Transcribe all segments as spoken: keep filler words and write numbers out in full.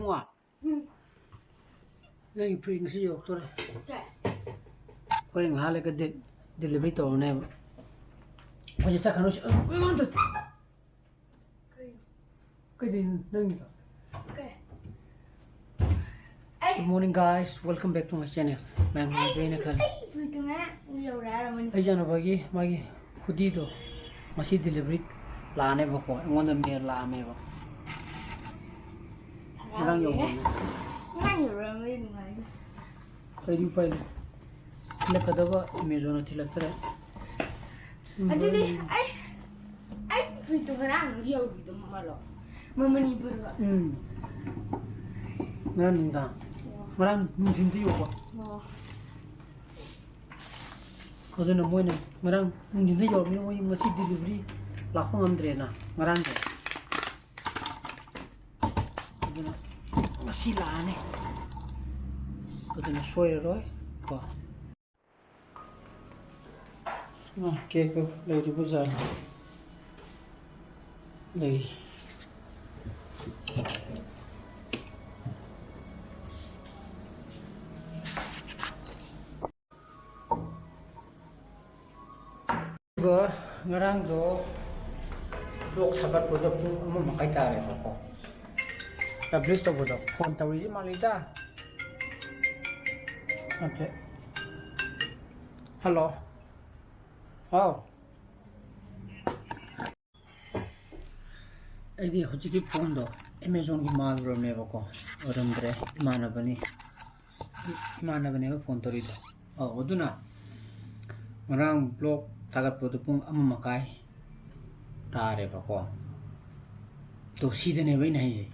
ꯋꯥ꯫ ꯎꯝ꯫ ꯅꯪꯒꯤ ꯐꯨꯔꯤꯠ ꯉꯁꯤ ꯌꯧꯔꯛꯇꯣꯔꯦ꯫ ꯀꯩ? ꯑꯩꯈꯣꯏ ꯉꯥꯏꯍꯥꯛ ꯂꯩꯔꯒ ꯗꯦ-, ꯗꯦꯂꯤꯚꯔꯤ ꯇꯧꯔꯅꯦꯕ꯫ ꯍꯧꯖꯤꯛ ꯆꯠꯈ꯭ꯔꯅꯨ, ꯁꯤ-, ꯑꯩꯉꯣꯟꯗ꯫ ꯀꯩ? ꯀꯩꯗꯩꯅꯣ ꯅꯪꯒꯤꯗꯣ? ꯀꯩ? ꯑꯩ Good morning, guys. Welcome back to my channel. ꯃꯌꯥꯝ ꯅꯨꯡꯉꯥꯏꯕ꯭ꯔꯥ ꯍꯥꯏꯅ ꯈꯜꯂꯤ꯫ ꯑꯩ ꯐꯨꯔꯤꯠꯇꯨ ꯉꯔꯥꯡ ꯌꯧꯔꯛꯑꯔꯕꯅꯤ꯫ ꯑꯩ ꯏꯆꯥꯅꯨꯄꯥꯒꯤ ꯃꯥꯒꯤ ꯍꯨꯗꯤꯗꯣ ꯉꯁꯤ ꯗꯦꯂꯤꯚꯔꯤ ꯂꯥꯛꯑꯅꯦꯕꯀꯣ, ꯑꯩꯉꯣꯟꯗ ꯃꯦꯜ ꯂꯥꯛꯑꯝꯃꯦꯕ꯫ ꯉꯔꯥꯡ ꯌꯧꯕꯅꯦ꯫ ꯉꯔꯥꯡ ꯌꯧꯔꯛꯑꯝꯃꯗꯤ ꯅꯨꯡꯉꯥꯏꯅꯤ꯫ ꯀꯩꯗꯤ ꯎꯄꯥꯏ ꯂꯩ? ꯊꯤꯜꯂꯛꯀꯗꯕ ꯑꯦꯃꯦꯖꯣꯟꯅ ꯊꯤꯜꯂꯛꯇ꯭ꯔꯦ꯫ ꯑꯗꯨꯗꯤ ꯑꯩ, ꯑꯩ ꯐꯨꯔꯤꯠꯇꯣ ꯉꯔꯥꯡ ꯌꯧꯔꯤꯗꯣ ꯃꯃꯜꯂꯣ? ꯃꯃꯜ ꯏꯕꯨꯔꯕ? ꯎꯝ꯫ ꯉꯔꯥꯡ ꯅꯨꯡꯗꯥꯡ꯫ ꯑꯣ꯫ ꯉꯔꯥꯡ ꯅꯨꯡꯊꯤꯟꯗ ꯌꯧꯕ꯫ ꯑꯣ꯫ ꯑꯗꯨꯅ ꯃꯣꯏꯅ ꯉꯔꯥꯡ ꯅꯨꯡꯊꯤꯟꯗ ꯌꯧꯔꯕꯅꯤꯅ ꯃꯣꯏ ꯉꯁꯤ ꯗꯦꯂꯤꯚꯔꯤ ꯂꯥꯛꯄ ꯉꯝꯗ꯭ꯔꯦꯅ ꯉꯔꯥꯡꯁꯦ꯫ ꯑꯗꯨꯅ ꯉꯁꯤ ꯂꯥꯛꯑꯅꯤ꯫ ꯑꯗꯨꯅ ꯁꯣꯏꯔꯔꯣꯏ ꯀꯣ꯫ ꯑ, ꯀꯦꯛꯇꯣ ꯂꯩꯔꯤꯕ ꯖꯥꯠꯂ? ꯂꯩ꯫ ꯑꯗꯨꯒ ꯉꯔꯥꯡꯗꯣ ꯕ꯭ꯂꯣꯛ ꯊꯥꯒꯠꯄꯗꯣ ꯄꯨꯡ ꯑꯃ ꯃꯈꯥꯏ ꯇꯥꯔꯦꯕꯀꯣ꯫ ꯄꯕ꯭ꯂꯤꯁ ꯇꯧꯕꯗꯣ ꯐꯣꯟ ꯇꯧꯔꯤꯁꯤ ꯃꯥꯜꯂꯤꯗ꯫ ꯑꯣꯀꯦ꯫ ꯍꯜꯂꯣ꯫ ꯍꯥꯎ꯫ ꯑꯩꯗꯤ ꯍꯧꯖꯤꯛꯀꯤ ꯐꯣꯟꯗꯣ ꯑꯦꯃꯦꯖꯣꯟꯒꯤ ꯃꯥꯜꯂꯨꯔꯝꯃꯦꯕꯀꯣ, ꯑꯣꯏꯔꯝꯗ꯭ꯔꯦ, ꯏꯃꯥꯟꯅꯕꯅꯤ꯫ ꯏꯃꯥꯟꯅꯕꯅꯦꯕ ꯐꯣꯟ ꯇꯧꯔꯤꯗꯣ꯫ ꯑꯧ, ꯑꯗꯨꯅ ꯉꯔꯥꯡ ꯕ꯭ꯂꯣꯛ ꯊꯥꯒꯠꯄꯗꯣ ꯄꯨꯡ ꯑꯃ ꯃꯈꯥꯏ ꯇꯥꯔꯦꯕꯀꯣ꯫ ꯇꯣ, ꯁꯤꯗꯅꯦꯕ ꯑꯩꯅ ꯍꯥꯏꯁꯦ꯫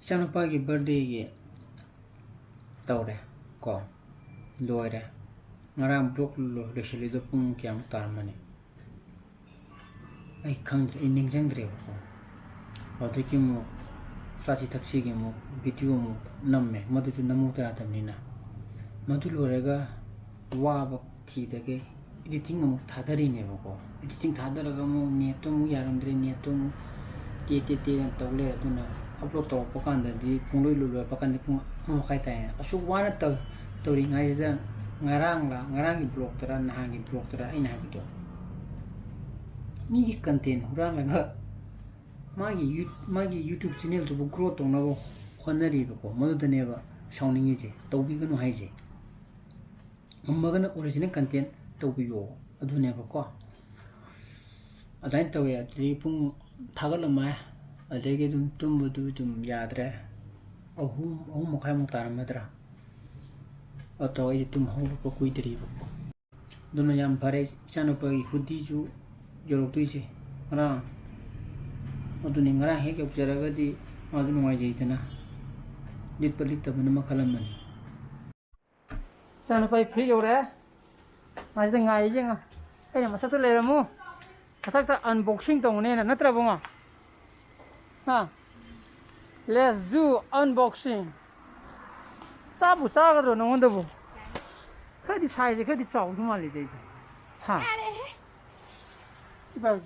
ꯏꯆꯥꯅꯨꯄꯥꯒꯤ ꯕꯥꯔꯗꯦꯒꯤ ꯇꯧꯔꯦ ꯀꯣ, ꯂꯣꯏꯔꯦ꯫ ꯉꯔꯥꯡ ꯕ꯭ꯂꯣꯛ ꯂꯣ-, ꯂꯣꯏꯁꯤꯜꯂꯤꯗꯣ ꯄꯨꯡ ꯀꯌꯥꯃꯨꯛ ꯇꯥꯔꯝꯃꯅꯤ? ꯑꯩ ꯈꯪꯗ꯭ꯔꯦ, ꯑꯩ ꯅꯤꯡꯁꯤꯡꯗ꯭ꯔꯦꯕꯀꯣ꯫ ꯑꯗꯨꯗꯒꯤ ꯑꯃꯨꯛ ꯆꯥꯁꯤ ꯊꯛꯁꯤꯒꯤ ꯑꯃꯨꯛ ꯚꯤꯗꯤꯑꯣ ꯑꯃꯨꯛ ꯅꯝꯃꯦ, ꯃꯗꯨꯁꯨ ꯅꯝꯍꯧꯗ ꯌꯥꯗꯕꯅꯤꯅ꯫ ꯃꯗꯨ ꯂꯣꯏꯔꯒ ꯋꯥꯕ ꯊꯤꯗꯒꯩ ꯏꯗꯤꯇꯤꯡ ꯑꯃꯨꯛ ꯊꯥꯗꯔꯤꯅꯦꯕꯀꯣ꯫ ꯏꯗꯤꯇꯤꯡ ꯊꯥꯗꯔꯒ ꯑꯃꯨꯛ ꯅꯦꯠꯇꯣ ꯑꯃꯨꯛ ꯌꯥꯔꯝꯗ꯭ꯔꯦ, ꯅꯦꯠꯇꯣ ꯑꯃꯨꯛ ꯇꯦ ꯇꯦ ꯇꯦ ꯇꯧ ꯂꯩꯔꯦ꯫ ꯑꯗꯨꯅ ꯑꯞꯂꯣꯗ ꯇꯧꯔꯛꯄ ꯀꯥꯟꯗꯗꯤ ꯄꯨꯡꯂꯣꯏ ꯂꯣꯏ-, ꯂꯣꯏꯔꯛꯄ ꯀꯥꯟꯗ ꯄꯨꯡ ꯑꯃ ꯃꯈꯥꯏ ꯇꯥꯏ꯫ ꯑꯁꯨꯛ ꯋꯥꯅ ꯇꯧ-, ꯇꯧꯔꯤꯉꯩꯁꯤꯗ ꯉꯔꯥꯡꯂ, ꯉꯔꯥꯡꯒꯤ ꯕ꯭ꯂꯣꯛꯇꯔ, ꯅꯍꯥꯟꯒꯤ ꯕ꯭ꯂꯣꯛꯇꯔ ꯑꯩꯅ ꯍꯥꯏꯕꯗꯣ, ꯃꯤꯒꯤ ꯀꯟꯇꯦꯟ ꯍꯨꯔꯥꯜꯂꯒ ꯃꯥꯒꯤ ꯌꯨ-, ꯃꯥꯒꯤ ꯌꯨꯇ꯭ꯌꯨꯕ ꯆꯦꯅꯦꯜꯗꯨꯕꯨ ꯒ꯭ꯔꯣ ꯇꯧꯅꯕ ꯍꯣꯠꯅꯔꯤꯕꯀꯣ, ꯃꯗꯨꯗꯅꯦꯕ ꯁꯥꯎꯅꯤꯡꯉꯤꯁꯦ, ꯇꯧꯕꯤꯒꯅꯨ ꯍꯥꯏꯁꯦ꯫ ꯉꯝꯃꯒꯅ ꯑꯣꯔꯤꯖꯤꯅꯦꯜ ꯀꯟꯇꯦꯟ ꯇꯧꯕꯤꯌꯣ, ꯑꯗꯨꯅꯦꯕꯀꯣ꯫ ꯑꯗꯨꯃꯥꯏꯅ ꯇꯧꯋꯦ꯫ ꯑꯗꯨꯗꯒꯤ ꯄꯨꯡ ꯊꯥꯒꯠꯂꯝꯃꯦ, ꯑꯗꯨꯗꯒꯤ ꯑꯗꯨꯝ ꯇꯨꯝꯕꯗꯨ ꯑꯗꯨꯝ ꯌꯥꯗ꯭ꯔꯦ꯫ ꯑꯍꯨꯝ, ꯑꯍꯨꯝ ꯃꯈꯥꯏꯃꯨꯛ ꯇꯥꯔꯝꯃꯗ꯭ꯔꯥ, ꯑꯗꯣ ꯑꯩꯁꯦ ꯇꯨꯝ ꯍꯧꯒꯠꯄ ꯀꯨꯏꯗ꯭ꯔꯤꯕꯀꯣ꯫ ꯑꯗꯨꯅ ꯌꯥꯝ ꯐꯔꯦ, ꯏꯆꯥꯅꯨꯄꯥꯒꯤ ꯍꯨꯗꯤꯁꯨ ꯌꯧꯔꯛꯇꯣꯏꯁꯦ ꯉꯔꯥꯡ꯫ ꯑꯗꯨꯅꯤ, ꯉꯔꯥꯡ ꯍꯦꯛ ꯌꯧꯖꯔꯒꯗꯤ ꯃꯥꯁꯨ ꯅꯨꯡꯉꯥꯏꯖꯩꯗꯅ꯫ ꯂꯤꯠꯄ ꯂꯤꯠꯇꯕꯅ ꯃꯈꯜ ꯑꯃꯅꯤ꯫ ꯏꯆꯥꯅꯨꯄꯥꯒꯤ ꯐꯨꯔꯤꯠ ꯌꯧꯔꯛꯑꯦ꯫ ꯃꯥꯁꯤꯗ ꯉꯥꯏꯔꯤꯁꯦ ꯌꯦꯡꯉꯣ꯫ ꯑꯩꯅ ꯃꯊꯛꯇ ꯂꯩꯔꯝꯃꯨ, ꯃꯊꯛꯇ unboxing ꯇꯧꯅꯦꯅ, ꯅꯠꯇ꯭ꯔ ꯏꯕꯨꯡꯉꯣ? ꯍꯥ? Let's do unboxing. ꯆꯥꯕꯨ ꯆꯥꯒꯗ꯭ꯔꯣ ꯅꯉꯣꯟꯗꯕꯨ? ꯈꯔꯗꯤ ꯁꯥꯏꯖꯁꯦ ꯈꯔꯗꯤ ꯆꯥꯎꯗꯧ ꯃꯥꯜꯂꯤꯗ ꯑꯩꯗꯤ꯫ ꯍꯥ? ꯌꯥꯔꯦꯍꯦ꯫ ꯁꯤ ꯄꯥꯏꯌꯨ꯫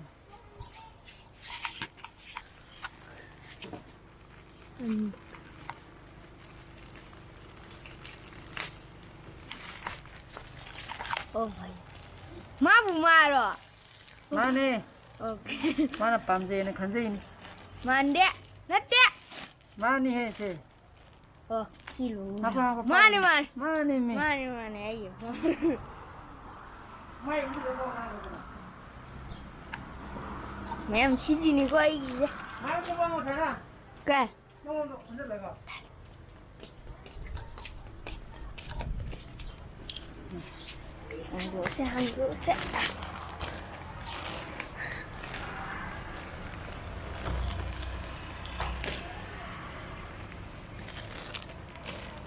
ꯎꯝ꯫ ꯑꯣ ꯃꯥꯏ꯫ ꯃꯥꯕꯨ ꯃꯥꯔꯣ? ꯃꯥꯅꯦ꯫ ꯑꯣꯀꯦ꯫ ꯃꯥꯅ ꯄꯥꯝꯖꯩꯅ ꯈꯟꯖꯩꯅꯤ꯫ ꯃꯥꯟꯗꯦ꯫ ꯅꯠꯇꯦ꯫ ꯃꯥꯅꯤꯍꯦ ꯁꯦ꯫ ꯑꯣ, ꯁꯤ ꯂꯣꯏꯔꯦ꯫ ꯍꯥꯞꯄꯣ, ꯍꯥꯞꯄꯣ, ꯃꯥꯅꯦ, ꯄꯥꯏꯌꯨ꯫ ꯃꯥꯅꯦ꯫ ꯃꯥꯅꯦ, ꯃꯤ꯫ ꯃꯥꯅꯦ, ꯃꯥꯅꯦ, ꯑꯩꯒꯤ꯫ ꯃꯌꯥꯝ ꯁꯤꯖꯤꯟꯅꯤꯀꯣ ꯑꯩꯒꯤꯁꯦ꯫ ꯃꯥꯏ ꯍꯥꯞꯄꯣ, ꯄꯥꯏꯌꯨ, ꯁꯥꯏꯅ꯫ ꯀꯩ? ꯃꯉꯣꯟꯗ ꯑꯣꯟꯁꯤꯜꯂꯒ꯫ ꯍꯥꯡꯗꯣꯛꯑꯁꯦ, ꯍꯥꯡꯗꯣꯛꯑꯁꯦ꯫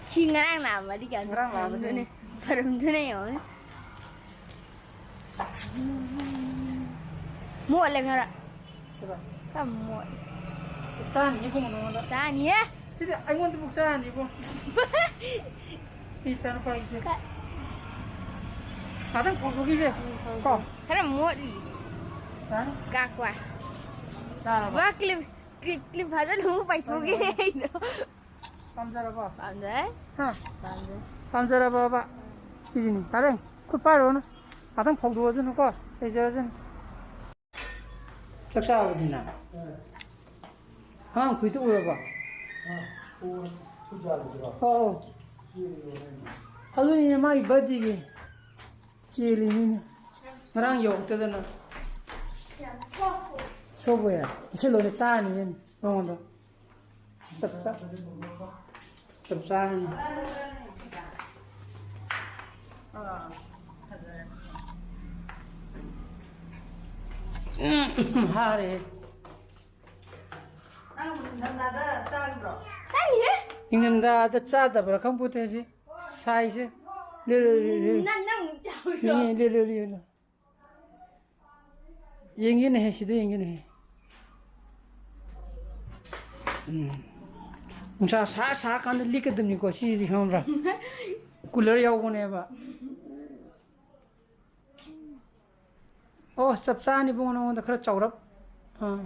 ꯁꯤ ꯉꯔꯥꯡ ꯂꯥꯛꯑꯝꯃꯗꯤ ꯀꯌꯥꯝ ꯉꯔꯥꯡ ꯂꯥꯛꯑꯝꯃꯗꯤ꯫ ꯐꯔꯝꯗꯣꯏꯅꯦ꯫ ꯐꯔꯝꯗꯣꯏꯅꯦ ꯌꯦꯡꯉꯣꯅꯦ꯫ ꯃꯣꯠꯂꯦ ꯈꯔ꯫ ꯁꯤꯔꯣ? ꯈꯔ ꯃꯣꯠꯂꯦ꯫ ꯆꯥꯅꯤ ꯏꯕꯨꯡꯉꯣ ꯅꯉꯣꯟꯗ꯫ ꯆꯥꯅꯤꯍꯦ꯫ ꯁꯤꯗꯤ ꯑꯩꯉꯣꯟꯗꯕꯨ ꯆꯥꯅꯤ ꯏꯕꯨꯡꯉꯣ꯫ ꯁꯤ ꯏꯆꯥꯅꯨꯄꯥꯒꯤꯁꯦ꯫ ꯈ- ꯉꯥꯛꯇꯪ ꯐꯧꯗꯣꯛꯈꯤꯒꯦ꯫ ꯎꯝ, ꯐꯧꯗꯣꯛ-, ꯀꯣ꯫ ꯈꯔ ꯃꯣꯠꯂꯤ꯫ ꯆꯥꯅꯤ꯫ ꯀꯥꯛꯄ꯫ ꯆꯥꯔꯕ? ꯋꯥ ꯀꯤꯂꯣ-, ꯀ꯭ꯂꯤꯞ, ꯀ꯭ꯂꯤꯞ ꯐꯖꯅ ꯑꯃꯨꯛ ꯄꯥꯏꯊꯣꯛꯈꯤꯅꯦ ꯑꯩꯗꯣ꯫ ꯄꯥꯝꯖꯔꯕꯣ? ꯄꯥꯝꯖꯩ꯫ ꯍꯥ? ꯄꯥꯝꯖꯩ꯫ ꯄꯥꯝꯖꯔꯕꯕ? ꯁꯤꯁꯤꯅꯤ꯫ ꯌꯥꯔꯦ꯫ ꯈꯨꯠ ꯄꯥꯏꯔꯣꯅ꯫ ꯉꯥꯛꯇꯪ ꯐꯧꯗꯣꯛꯑꯁꯅꯨꯀꯣ꯫ ꯂꯩꯖꯔꯁꯅꯨ꯫ ꯆꯥꯛ ꯆꯥꯔꯕꯗꯤꯅ? ꯑꯉꯥꯡ ꯐꯨꯔꯤꯠꯇꯨ ꯎꯔꯕꯣ? ꯑꯧ, ꯑꯧ꯫ ꯑꯗꯨꯅꯤꯅꯦ ꯃꯥꯒꯤ ꯕꯥꯔꯗꯦꯒꯤ ꯆꯦꯜꯂꯤꯅꯤꯅꯦ꯫ ꯉꯔꯥꯡ ꯌꯧꯔꯛꯇꯗꯅ꯫ ꯁꯣꯞꯋꯦꯌꯔ꯫ ꯏꯁꯩ ꯂꯣꯏꯅ ꯆꯥꯔꯅꯤꯅꯦ ꯃꯉꯣꯟꯗ꯫ ꯆꯞ ꯆꯥ-, ꯆꯞ ꯆꯥꯔꯅꯤ꯫ ꯎꯝ, ꯍꯥꯔꯦ꯫ ꯅꯪ ꯅꯤꯡꯊꯝꯊꯥꯗ ꯆꯥꯔꯤꯕ꯭ꯔꯣ? ꯆꯥꯏꯌꯦ꯫ ꯅꯤꯡꯊꯝꯊꯥꯗ ꯆꯥꯗꯕ꯭ꯔꯥ ꯈꯪꯄꯣꯠꯇꯦ ꯍꯧꯖꯤꯛ꯫ ꯁꯥꯏꯁꯦ꯫ ꯂꯦ, ꯂꯦ, ꯂꯦ, ꯂꯦ꯫ ꯅꯪ, ꯅꯪ ꯆꯥꯎꯔꯣ꯫ ꯌꯦꯡꯉꯦ, ꯂꯦ, ꯂꯦ, ꯂꯦ, ꯂꯦ꯫ ꯌꯦꯡꯒꯦꯅꯦꯍꯦ, ꯁꯤꯗ ꯌꯦꯡꯒꯦꯅꯦꯍꯦ꯫ ꯎꯝ꯫ ꯅꯨꯡꯁꯥ ꯁꯥ ꯁꯥꯔꯀꯥꯟꯗ ꯂꯤꯛꯀꯗꯕꯅꯤꯀꯣ, ꯁꯤꯗꯤ ꯈꯪꯕ꯭ꯔꯥ? ꯀꯨꯂꯔ ꯌꯥꯎꯕꯅꯦꯕ꯫ ꯑꯣ, ꯆꯞ ꯆꯥꯅꯤ ꯏꯕꯨꯡꯉꯣ, ꯅꯉꯣꯟꯗ ꯈꯔ ꯆꯥꯎꯔꯞ꯫ ꯑꯥ꯫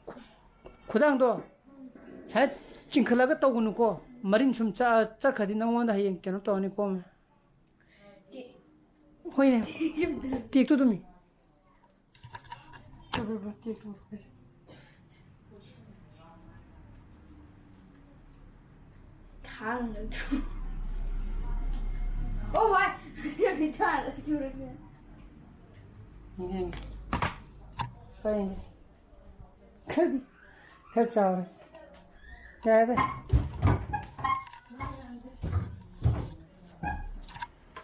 ꯈꯨ-, ꯈꯨꯗꯥꯡꯗꯣ ꯁꯨꯃꯥꯏꯅ ꯆꯤꯡꯈꯠꯂꯒ ꯇꯧꯒꯅꯨꯀꯣ꯫ ꯃꯔꯤꯟ ꯁꯨꯝ ꯆꯠ-, ꯆꯠꯈ꯭ꯔꯗꯤ ꯅꯉꯣꯟꯗ ꯍꯌꯦꯡ ꯀꯩꯅꯣ ꯇꯧꯔꯅꯤꯀꯣ꯫ ꯍꯣꯏꯅꯦ꯫ ꯇꯦꯛꯇꯣ ꯑꯗꯨꯝ ꯏ꯫ ꯊꯥꯡꯅ ꯊꯨ-, ꯑꯣ ꯚꯥꯏ! ꯊꯥꯡꯅ ꯊꯨꯔꯒꯦ꯫ ꯎꯝ꯫ ꯍꯣꯏꯅꯦ꯫ ꯈꯔꯗꯤ, ꯈꯔ ꯆꯥꯎꯔꯦ꯫ ꯌꯥꯔꯦꯗ꯫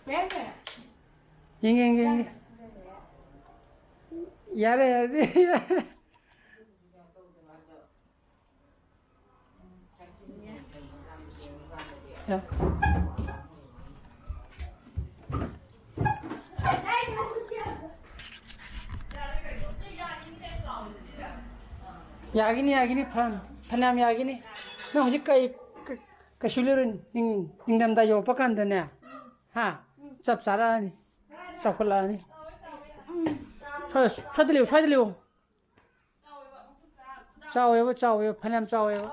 ꯌꯦꯡꯒꯦ, ꯌꯦꯡꯒꯦ, ꯌꯦꯡꯒꯦ꯫ ꯌꯥꯔꯦ, ꯌꯥꯔꯦ꯫ ꯌꯥ-, ꯌꯥꯒꯤꯅꯤ, ꯌꯥꯒꯤꯅꯤ, ꯐꯅ-, ꯐꯅꯌꯥꯝ ꯌꯥꯒꯤꯅꯤ꯫ ꯅꯪ ꯍꯧꯖꯤꯛ ꯀꯩ, ꯀ-, ꯀꯩꯁꯨ ꯂꯩꯔꯣꯏ꯫ ꯅꯤꯡ-, ꯅꯤꯡꯊꯝꯊꯥ ꯌꯧꯔꯛꯄ ꯀꯥꯟꯗꯅꯦ, ꯍꯥ? ꯆꯞ ꯆꯥꯔꯛꯑꯅꯤ, ꯆꯥꯎꯈꯠꯂꯛꯑꯅꯤ꯫ ꯁ꯭ꯋꯥꯏ-, ꯁ꯭ꯋꯥꯏꯗ ꯂꯩꯌꯨ, ꯁ꯭ꯋꯥꯏꯗ ꯂꯩꯌꯨ꯫ ꯆꯥꯎꯋꯦꯕ, ꯆꯥꯎꯋꯦꯕ, ꯐꯅꯌꯥꯝ ꯆꯥꯎꯋꯦꯕ꯫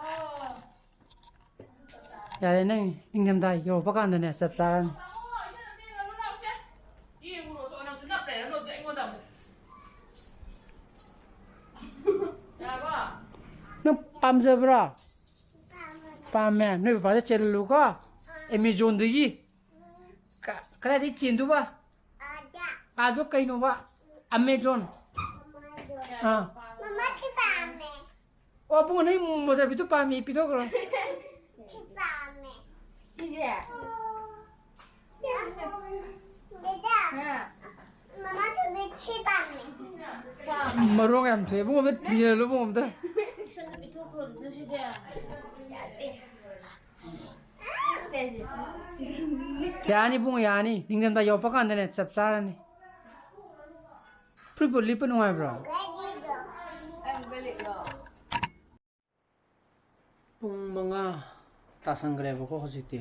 ꯌꯥꯔꯦ, ꯅꯪ ꯅꯤꯡꯊꯝꯊꯥ ꯌꯧꯔꯛꯄ ꯀꯥꯟꯗꯅꯦ ꯆꯞ ꯆꯥꯔꯅꯤ꯫ ꯅꯪ ꯄꯥꯝꯖꯕ꯭ꯔꯣ? ꯄꯥꯝꯃꯦ꯫ ꯅꯣꯏ ꯕꯕꯥꯗ ꯆꯦꯜꯍꯜꯂꯨꯀꯣ꯫ ꯑꯦꯃꯦꯖꯣꯟꯗꯒꯤ꯫ ꯀ-, ꯀꯗꯥꯏꯗꯒꯤ ꯆꯦꯟꯗꯨꯕ? ꯑꯥꯗꯣ ꯀꯩꯅꯣꯕ? ꯑꯃꯦꯖꯣꯟ꯫ ꯑꯥ꯫ ꯃꯃꯥꯁꯨ ꯄꯥꯝꯃꯦ꯫ ꯑꯣ, ꯑꯕꯨꯡꯉꯣ, ꯅꯪ ꯃꯣꯖꯥ ꯄꯤꯊꯣꯛ ꯄꯥꯝꯃꯤ, ꯄꯤꯊꯣꯛꯈ꯭ꯔꯣ꯫ ꯁꯤ ꯄꯥꯝꯃꯦ꯫ ꯁꯤꯁꯦ? ꯗꯥꯗꯥ꯫ ꯍꯥ? ꯃꯃꯥꯁꯨ ꯁꯤ ꯄꯥꯝꯃꯦ꯫ ꯄꯥꯝꯃꯦ꯫ ꯃꯔꯣꯟ ꯌꯥꯝ ꯊꯣꯛꯑꯦ꯫ ꯑꯕꯨꯡꯉꯣ, ꯑꯝꯇ ꯊꯤꯖꯤꯜꯍꯜꯂꯨ, ꯑꯕꯨꯡꯉꯣ, ꯑꯝꯇ꯫ ꯁꯤꯗ ꯄꯤꯊꯣꯛꯈ꯭ꯔꯣ, ꯑꯗꯨ ꯁꯤꯗꯤ꯫ ꯌꯥꯗꯦ꯫ ꯌꯥꯅꯤ ꯏꯕꯨꯡꯉꯣ, ꯌꯥꯅꯤ꯫ ꯅꯤꯡꯊꯝꯊꯥ ꯌꯧꯔꯛꯄ ꯀꯥꯟꯗꯅꯦ ꯆꯞ ꯆꯥꯔꯅꯤ꯫ ꯐꯨꯔꯤꯠꯄꯨ ꯂꯤꯠꯄ ꯅꯨꯡꯉꯥꯏꯕ꯭ꯔꯣ? ꯄꯨꯡ ꯃꯉꯥ ꯇꯥꯁꯟꯈ꯭ꯔꯦꯕꯀꯣ ꯍꯧꯖꯤꯛꯇꯤ꯫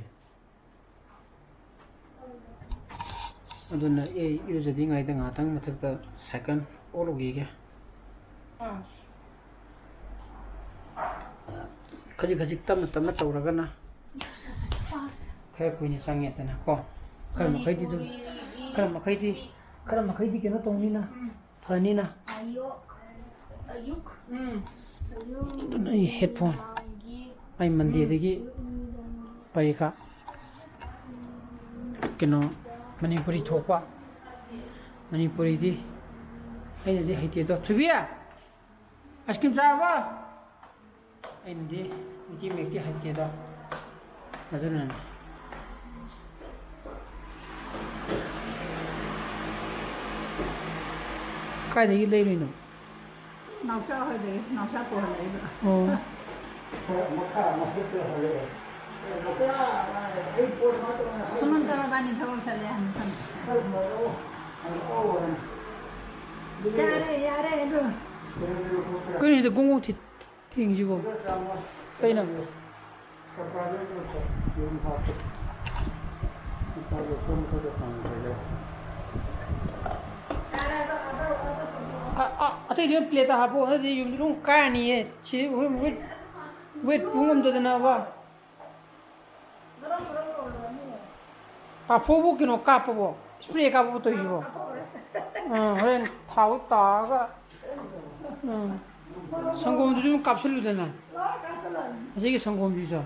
ꯑꯗꯨꯅ ꯑꯩ ꯏꯔꯨꯖꯗ꯭ꯔꯤꯉꯩꯗ ꯉꯥꯏꯍꯥꯛꯇꯪ ꯃꯊꯛꯇ ꯁꯥꯏꯀꯜ ꯑꯣꯠꯂꯨꯈꯤꯒꯦ꯫ ꯑꯥ꯫ ꯈꯖꯤꯛ ꯈꯖꯤꯛ ꯇꯞꯅ ꯇꯞꯅ ꯇꯧꯔꯒꯅ ꯈꯔ ꯀꯨꯏꯅ ꯆꯪꯉꯦꯗꯅ ꯀꯣ꯫ ꯈꯔ ꯃꯈꯩꯗꯤ ꯑꯗꯨꯝ, ꯃꯅꯤꯄꯨꯔꯤꯒꯤ ꯈꯔ ꯃꯈꯩꯗꯤ, ꯈꯔ ꯃꯈꯩꯗꯤ ꯀꯩꯅꯣ ꯇꯧꯅꯤꯅ, ꯎꯝ꯫ ꯐꯅꯤꯅ꯫ ꯑꯌꯨꯛ, ꯑꯌꯨꯛ꯫ ꯎꯝ꯫ ꯑꯗꯨꯅ ꯑꯩ headphone, ꯅꯨꯡꯗꯥꯡꯒꯤ꯫ ꯑꯩ Mondayꯗꯒꯤ ꯎꯝ꯫ ꯄꯔꯤꯈꯥ꯫ ꯀꯩꯅꯣ, ꯃꯅꯤꯄꯨꯔꯤ ꯊꯣꯛꯄ꯫ ꯃꯅꯤꯄꯨꯔꯤꯗꯤ ꯑꯩꯅꯗꯤ ꯍꯩꯇꯦꯗꯣ꯫ ꯊꯣꯏꯕꯤ! Ice cream ꯆꯥꯔꯕꯣ? ꯑꯩꯅꯗꯤ ꯃꯩꯇꯩ ꯃꯌꯦꯛꯇꯤ ꯍꯩꯇꯦꯗꯣ꯫ ꯑꯗꯨꯅꯅꯦ꯫ ꯀꯥꯏꯗꯒꯤ ꯂꯩꯔꯨꯏꯅꯣ? ꯅꯥꯎꯆꯥ ꯍꯣꯏꯗꯒꯤ, ꯅꯥꯎꯆꯥ ꯄꯨꯍꯜꯂꯛꯏꯕ꯫ ꯑꯣ꯫ ꯁꯨꯃꯟꯇ ꯃꯕꯥꯅꯤ ꯊꯕꯛ ꯆꯠꯂꯦ ꯍꯥꯏꯅ ꯈꯪꯉꯦ꯫ ꯌꯥꯔꯦ, ꯌꯥꯔꯦ, ꯑꯗꯨ꯫ ꯀꯩꯅꯣ ꯁꯤꯗ ꯒꯣꯡ ꯒꯣꯡ ꯊꯤ-, ꯊꯦꯡꯉꯤꯁꯤꯕꯣ? ꯀꯩꯅꯣ? ꯑ, ꯑ, ꯑꯇꯩꯗꯤ ꯄ꯭ꯂꯦꯠꯇ ꯍꯥꯞꯄꯣ, ꯅꯠꯇ꯭ꯔꯗꯤ ꯌꯨꯝꯗ ꯑꯗꯨꯝ ꯀꯥꯏꯔꯅꯤꯌꯦ꯫ ꯁꯤ ꯋꯦꯠ, ꯋꯦꯠ, ꯋꯦꯠ ꯄꯨ ꯉꯝꯗꯗꯅꯕ꯫ ꯄꯥꯐꯣꯔꯕꯨ ꯀꯩꯅꯣ ꯀꯥꯞꯄꯕꯣ? ꯏꯁꯄ꯭ꯔꯦ ꯀꯥꯞꯄꯕꯣ ꯇꯧꯔꯤꯁꯤꯕꯣ? ꯑꯥ, ꯍꯣꯔꯦꯟ ꯊꯥꯎ ꯇꯥꯔꯒ, ꯎꯝ, ꯁꯪꯒꯣꯝꯗꯨꯁꯨ ꯑꯗꯨꯝ ꯀꯥꯞꯁꯤꯜꯂꯨꯗꯅ꯫ ꯑꯁꯤꯒꯤ ꯁꯪꯒꯣꯝꯁꯤꯁꯨ꯫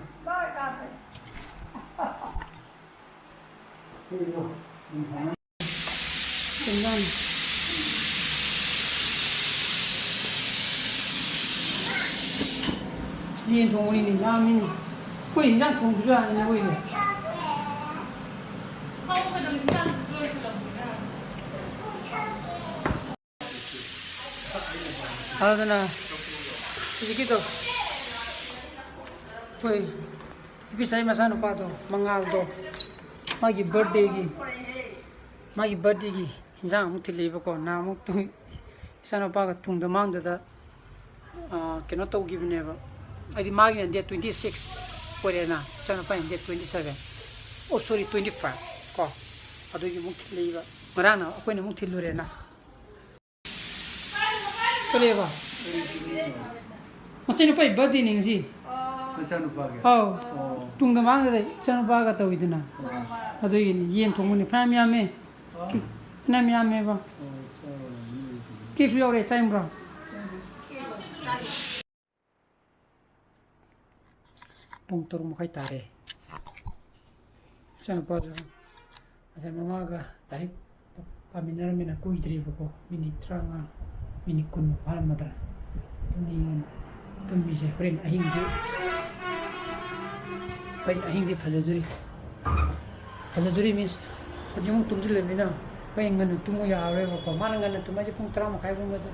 ꯌꯦꯟ ꯊꯣꯡꯕꯅꯤꯅꯦ, ꯂꯥꯝꯃꯤꯅꯦ꯫ ꯑꯩꯈꯣꯏ ꯏꯟꯖꯥꯡ ꯊꯣꯡꯕꯁꯨ ꯌꯥꯅꯤ ꯑꯩꯈꯣꯏꯁꯦ꯫ ꯑꯗꯨꯅ ꯍꯧꯖꯤꯛꯀꯤꯗꯣ ꯑꯩꯈꯣꯏ ꯏꯄꯤꯁꯥꯏ ꯃꯆꯥꯅꯨꯄꯥꯗꯣ, ꯃꯉꯥꯜꯗꯣ, ꯃꯥꯒꯤ ꯕꯥꯔꯗꯦꯒꯤ, ꯃꯥꯒꯤ ꯕꯥꯔꯗꯦꯒꯤ ꯍꯤꯟꯖꯥꯡ ꯑꯃꯨꯛ ꯊꯤꯜꯂꯛꯏꯕꯀꯣ꯫ ꯅꯍꯥꯟꯃꯨꯛ ꯏꯆꯥꯅꯨꯄꯥꯒ ꯇꯨꯡꯗ ꯃꯥꯡꯗꯗ, ꯑꯥ, ꯀꯩꯅꯣ ꯇꯧꯈꯤꯕꯅꯦꯕ꯫ ꯍꯥꯏꯗꯤ ꯃꯥꯒꯤꯅ date twenty six ꯑꯣꯏꯔꯦꯅ, ꯏꯆꯥꯅꯨꯄꯥꯒꯤꯅ date twenty seven, ꯑꯣ, sorry, twenty five ꯀꯣ꯫ ꯑꯗꯨꯒꯤ ꯑꯃꯨꯛ ꯊꯤꯜꯂꯛꯏꯕ꯫ ꯉꯔꯥꯡꯅ ꯑꯩꯈꯣꯏꯅ ꯑꯃꯨꯛ ꯊꯤꯜꯂꯨꯔꯦꯅ꯫ ꯀꯔꯤꯕ? ꯃꯆꯥꯅꯨꯄꯥꯒꯤ ꯕꯥꯔꯗꯦꯅꯤ ꯉꯁꯤ꯫ ꯃꯆꯥꯅꯨꯄꯥꯒꯤ? ꯑꯧ꯫ ꯑꯣ꯫ ꯇꯨꯡꯗ ꯃꯥꯡꯗꯗ ꯏꯆꯥꯅꯨꯄꯥꯒ ꯇꯧꯋꯤꯗꯅ꯫ ꯑꯣ꯫ ꯑꯗꯨꯒꯤꯅꯤ꯫ ꯌꯦꯟ ꯊꯣꯡꯕꯅꯤ꯫ ꯐꯅꯌꯥꯝ ꯌꯥꯝꯃꯦ꯫ ꯑꯣ꯫ ꯀꯦꯛ ꯐꯅꯌꯥꯝ ꯌꯥꯝꯃꯦꯕ꯫ ꯑꯣ, ꯆꯥꯎꯔꯕꯅꯤ꯫ ꯀꯦꯛꯁꯨ ꯌꯥꯎꯔꯦ꯫ ꯆꯥꯅꯤꯡꯕ꯭ꯔꯣ? ꯄꯨꯡ ꯇꯔꯨꯛ ꯃꯈꯥꯏ ꯇꯥꯔꯦ꯫ ꯏꯆꯥꯅꯨꯄꯥꯁꯨ ꯉꯁꯥꯏ ꯃꯃꯥꯒ ꯂꯥꯏꯔꯤꯛ ꯄꯥꯃꯤꯟꯅꯔꯝꯃꯤꯅ ꯀꯨꯏꯗ꯭ꯔꯤꯕꯀꯣ, ꯃꯤꯅꯤꯠ ꯇꯔꯥꯃꯉꯥ, ꯃꯤꯅꯤꯠ ꯀꯨꯟ ꯐꯥꯔꯝꯃꯗ꯭ꯔꯥ꯫ ꯇꯨꯝꯅꯤꯡꯉꯦꯅ ꯇꯨꯝꯃꯤꯁꯦ꯫ ꯍꯣꯔꯦꯟ ꯑꯍꯤꯡꯁꯦ, ꯍꯣꯔꯦꯟ ꯑꯍꯤꯡꯗꯤ ꯐꯖꯗꯣꯔꯤ꯫ ꯐꯖꯗꯣꯔꯤ means, ꯍꯧꯖꯤꯛ ꯑꯃꯨꯛ ꯇꯨꯝꯁꯤꯜꯂꯕꯅꯤꯅ ꯍꯣꯔꯦꯟ ꯉꯟꯅ ꯇꯨꯝꯃꯨ ꯌꯥꯔꯔꯣꯏꯕꯀꯣ꯫ ꯃꯥꯅ ꯉꯟꯅ ꯇꯨꯝꯕ ꯍꯥꯏꯁꯦ ꯄꯨꯡ ꯇꯔꯥ ꯃꯈꯥꯏꯒꯨꯝꯕꯗ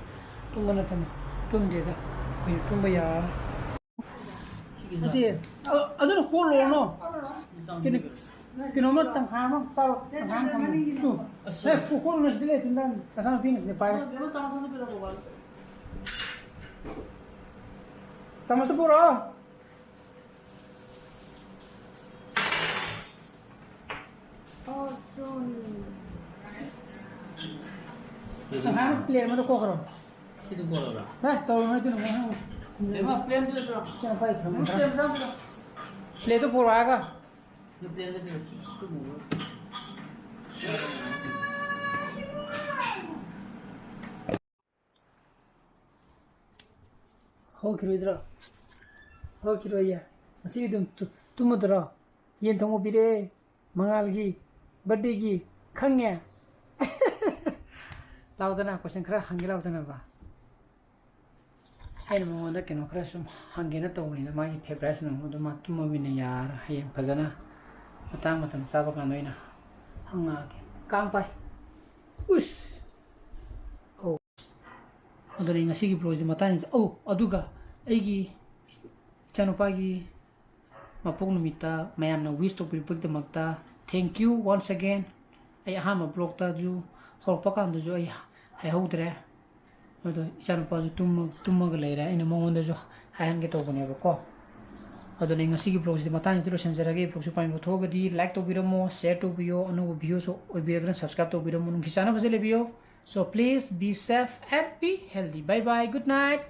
ꯇꯨꯝꯕ ꯅꯠꯇꯅ ꯇꯨꯝꯗꯦꯗ꯫ ꯑꯩꯈꯣꯏꯁꯨ ꯇꯨꯝꯕ ꯌꯥꯔꯔꯣꯏ꯫ ꯅꯠꯇꯦ, ꯑ-, ꯑꯗꯨꯅ ꯀꯣꯠꯂꯣꯅꯣ꯫ ꯀꯩꯅꯣ, ꯀꯩꯅꯣꯝꯃ ꯇꯪꯈꯥꯏ ꯑꯃ ꯆꯥꯔꯣ, ꯇꯪꯈꯥꯏ ꯑꯃ ꯊꯝꯃꯣ꯫ ꯇꯨ꯫ ꯑꯦ, ꯀꯣ-, ꯀꯣꯠꯂꯨꯅꯣ ꯁꯤꯗ ꯂꯩ, ꯇꯨ ꯅꯪ ꯅꯆꯥꯅꯨꯄꯤꯅ ꯁꯤꯗ ꯄꯥꯏꯔꯦ꯫ ꯆꯥꯃꯁꯇꯨ ꯄꯨꯔꯛꯑꯣ꯫ ꯇꯪꯈꯥꯏ ꯑꯃ ꯄ꯭ꯂꯦꯠ ꯑꯃꯗ ꯀꯣꯠꯈ꯭ꯔꯣ꯫ ꯁꯤꯗ ꯄꯣꯔꯛꯑꯣꯔꯥ? ꯍꯦ, ꯇꯧꯔꯨꯅꯨ ꯑꯗꯨꯅ ꯃꯣꯏ ꯍꯪꯉꯨ꯫ ꯏꯃꯥ, ꯄ꯭ꯂꯦꯟꯗꯨꯗ ꯄꯤꯔꯛꯑꯣ꯫ ꯁꯤ ꯌꯥꯝ ꯄꯥꯏ ꯊꯝꯃꯨ꯫ ꯄ꯭ꯂꯦꯟ ꯆꯥꯝꯗ꯫ ꯄ꯭ꯂꯦꯠꯇꯣ ꯄꯨꯔꯛꯑꯣ ꯍꯥꯏꯔꯒ꯫ ꯁꯤ ꯄ꯭ꯂꯦꯟꯗ ꯄꯤꯔꯛꯑꯣ꯫ ꯇꯨꯝꯃꯨꯔꯣ꯫ ꯍꯧꯈꯤꯔꯣꯏꯗ꯭ꯔꯣ? ꯍꯧꯈꯤꯔꯣꯏꯌꯦ꯫ ꯉꯁꯤꯒꯤ ꯑꯗꯨꯝ ꯇꯨ-, ꯇꯨꯝꯃꯗ꯭ꯔꯣ? ꯌꯦꯟ ꯊꯣꯡꯕ ꯄꯤꯔꯛꯑꯦ꯫ ꯃꯉꯥꯜꯒꯤ birthdayꯒꯤ꯫ ꯈꯪꯉꯦ? ꯂꯥꯎꯗꯅ, question ꯈꯔ ꯍꯪꯒꯦ ꯂꯥꯎꯗꯅꯕ꯫ ꯑꯩꯅ ꯃꯉꯣꯟꯗ ꯀꯩꯅꯣ ꯈꯔ ꯁꯨꯝ ꯍꯪꯒꯦꯅ ꯇꯧꯕꯅꯤꯗ, ꯃꯥꯒꯤ favourite ꯅꯨꯡ ꯑꯗꯨ ꯃꯥ ꯇꯨꯝꯃꯃꯤꯅ ꯌꯥꯔ, ꯍꯌꯦꯡ ꯐꯖꯅ ꯃꯇꯥꯡ ꯃꯇꯝ ꯆꯥꯕ ꯀꯥꯟꯗ ꯑꯣꯏꯅ ꯍꯪꯉꯛꯑꯒꯦ꯫ ꯀꯥꯡ ꯄꯥꯏ꯫ ꯎꯁ! ꯑꯧ꯫ ꯑꯗꯨꯅ ꯑꯩ ꯉꯁꯤꯒꯤ vlogꯁꯤꯗꯤ ꯃꯇꯥꯡꯁꯤꯗ, ꯑꯧ, ꯑꯗꯨꯒ ꯑꯩꯒꯤ ꯏꯆꯥꯅꯨꯄꯥꯒꯤ ꯃꯄꯣꯛ ꯅꯨꯃꯤꯠꯇ ꯃꯌꯥꯝꯅ wish ꯇꯧꯕꯤꯔꯛꯄꯒꯤꯗꯃꯛꯇ thank you once again꯫ ꯑꯩ ꯑꯍꯥꯟꯕ vlogꯇꯁꯨ ꯍꯧꯔꯛꯄ ꯀꯥꯟꯗꯁꯨ ꯑꯩ ꯍꯥꯏꯍꯧꯗ꯭ꯔꯦ꯫ ꯑꯗꯣ ꯏꯆꯥꯅꯨꯄꯥꯁꯨ ꯇꯨꯝꯃ-, ꯇꯨꯝꯃꯒ ꯂꯩꯔꯦ꯫ ꯑꯩꯅ ꯃꯉꯣꯟꯗꯁꯨ ꯍꯥꯏꯍꯟꯒꯦ ꯇꯧꯕꯅꯦꯕꯀꯣ꯫ ꯑꯗꯨꯅ ꯑꯩ ꯉꯁꯤꯒꯤ vlogꯁꯤꯗꯤ ꯃꯇꯥꯡꯁꯤꯗ ꯂꯣꯏꯁꯤꯟꯖꯔꯒꯦ꯫ Vlogꯁꯤ ꯄꯥꯝꯕꯤꯕ ꯊꯣꯛꯑꯒꯗꯤ like ꯇꯧꯕꯤꯔꯝꯃꯣ, share ꯇꯧꯕꯤꯌꯣ, ꯑꯅꯧꯕ viewerꯁꯨ ꯑꯣꯏꯕꯤꯔꯒꯅ subscribe ꯇꯧꯕꯤꯔꯝꯃꯣ꯫ ꯅꯨꯡꯁꯤ ꯆꯥꯟꯅꯕꯁꯦ ꯂꯩꯕꯤꯌꯣ꯫ So please be safe and be healthy. Bye bye. Good night.